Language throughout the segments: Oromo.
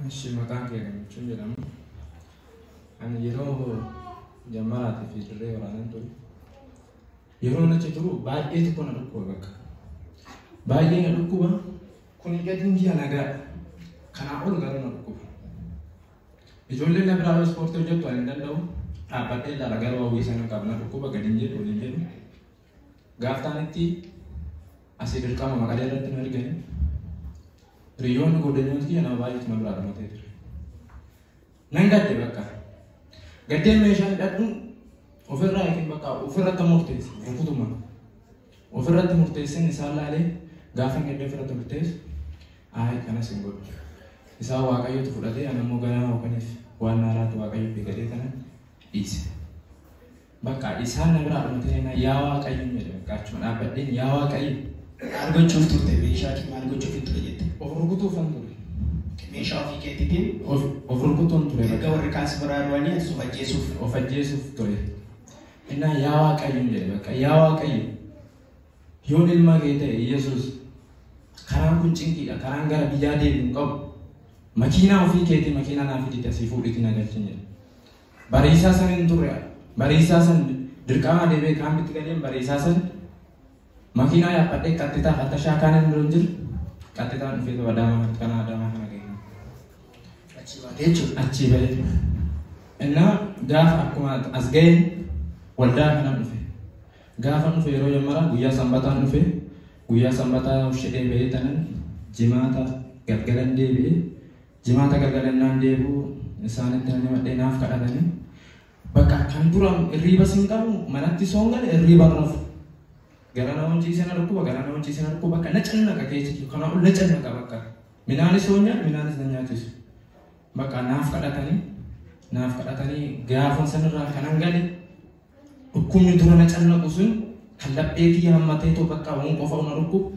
Ishi maqaan kee Gammachuu jedhama. Ani yeroo jammaraatii fi dirree waraanaan ture. Yeroo achi turu baay'ee tokko na dhukkuba bakka. Baay'ee na dhukkuba. Kun gadiin ji'a nagaadha. Kanaa ol garuu na dhukkuba. Ijoolleen na biraa ispoortii hojjettu ani hin danda'u. Dhaabbadhee ilaala garuu hawwii sana qaba na dhukkuba gadi hin jedhu hin jedhu. Gaaftaanitti asii dirqama Maqalee irratti nu ergani. Hiriyoonni godinyoota kiyya nama baay'eetu na biraa dhumatee ture. Nan gadde bakka. Gaddeen meeshaa hidhadhu ofirraa yookiin bakka ofirratti murteesse rukutuma. Ofirratti murteessin isaan laalee gaafa gaddee ofirratti murteessu ayi kanas hin godhu. Isaan Waaqayyotu fudhatee ani immoo ganama hookaniif waan naa laatu Waaqayyo beekadee kana dhiise. Bakka isaan na biraa dhumatee na yaa Waaqayyo jedhe bakka achuma dhaabbadheen yaa Waaqayyo. Maal gochuuf turte meeshaa kee maal gochuuf hin ture jette? Of rukutuufan ture. Meeshaa ofii keetiitiin Of rukutuun ture. Erga warri kaan si biraa du'anii ati of ajjeesuuf. Of ajjeesuuf ture. Innaa yaa Waaqayyo jedhe bakka yaa Waaqayyo yoon ilma kee ta'e Yesuus karaan kun cinqiidha karaan gara biyyaa deemu hin qabu. Makiinaa ofii keetii makiinaa naa fidite asii fuudhiti na galchin jedhe. Bariisaa san hin turre bariisaa san dirqama deebi'ee kaampitti galeen bariisaa san makiinaa yaabbadhee qaxxitaa fattashaa kaan hin jiru qaxxitaan dhufee Adaamaa kana Adaamaa kana ga'e. Achii baatee jechuudha. Achii ba'ee. Innaa gaafa akkuma as ga'een waldaa kanan dhufe. Gaafa dhufe yeroo jammaraa guyyaa sanbataan dhufe guyyaa sanbataa shedhee ba'ee tanan jimaata galgalan deebi'e. Jimaata galgalan naan deebi'u isaanitti nan himadhee naaf kadhatanii. Bakka kan dura hirriiba sin qabu manatti soon gale hirriiba rafu. Gara na honciisee na dhukkuba gara na honciisee na dhukkuba bakka na cannaqa keessa jiru kanaa ol na cannaqa bakka. Minaanis hoo nyaatu minaanis na nyaachisu. Bakka naaf kadhatanii gaafa sanarraa kanan gale dhukkubni dura na cannaqu sun kan laphee kiyya hammatee too bakka waan qofa na dhukkubu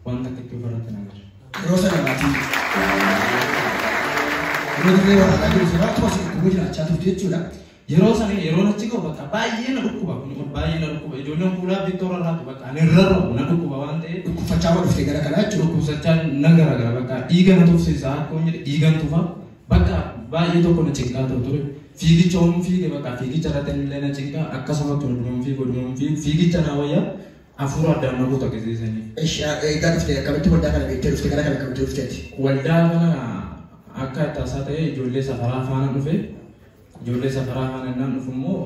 wanta akka itti ofirratti na gala. Yeroo sana maatii yeroo dirree waraanaa jiru sana akkuma si dhukkubuu jiraachaa turte jechuudha. Yeroo sana yeroo achi ga'u bakka baay'ee na dhukkuba kun baay'ee na dhukkuba ijoolleen fuulaa Viktoor irraatu bakka ani irra robu na dhukkuba waan ta'eef. Dhukkubsachaa waan dhufte gara kanaa jechuudha. Dhukkubsachaa nan garagara bakka dhiiga na tufsiisa akkuma jedhe dhiigan tufa bakka baay'ee tokko na cinqaa ta'u ture. Fiigicha oomuu fiige bakka fiigicha irratti illee na cinqaa akkasumatti oduun fiigu oduun fiigu fiigicha na wayya hafuura addaan na guuta qisiisaniif. Egaa dhufte akkamitti waldaa kana beektee dhufte gara kana akkamitti dhufteeti? Waldaa kana akka tasaa ta'e ijoollee safaraa faana dhufe. Ijoollee safaraa faana innaan dhufu immoo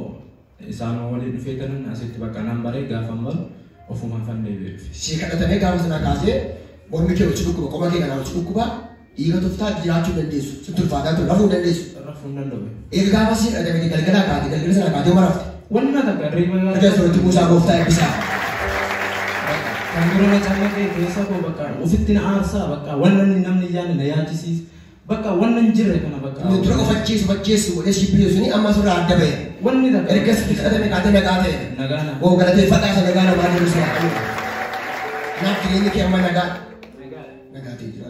isaan waliin dhufee tanan asitti bakka naan baree gaafa baru ofumaa fan deebi'ee dhufe. Si kadhatamee gaafa sanaa kaasee mormi kee hojii dhukkuba qoma kee kanaa hojii dhukkuba dhiiga tuftaa jiraachuu dandeessu sitti ulfaataa ture rafuu dandeessu. Rafuu hin danda'u. Eega gaafa si kadhatamee galgalaa kaatee galgala sana kaatee uma rafte. Wanna takka hirriba irraa. Erga suuratti buusaa gooftaa eebbisaa. Kan dura na callaqee keessa koo bakka ofitti na aarsaa bakka wanna namni yaadne na yaachisiisa. Bakka wanna hin jirre kana bakka. Inni dura of ajjeesu of ajjeesu godhee si biyya suni amma suuraa adda ba'e. Wanni takka. Erga sitti kadhatame kaatee nagaa ta'e. Nagaa na. Oo galateeffadhaa isa nagaa namaa deebisu Waaqayyo. Kanaaf jireenyi kee amma nagaa. Nagaa ta'e jira.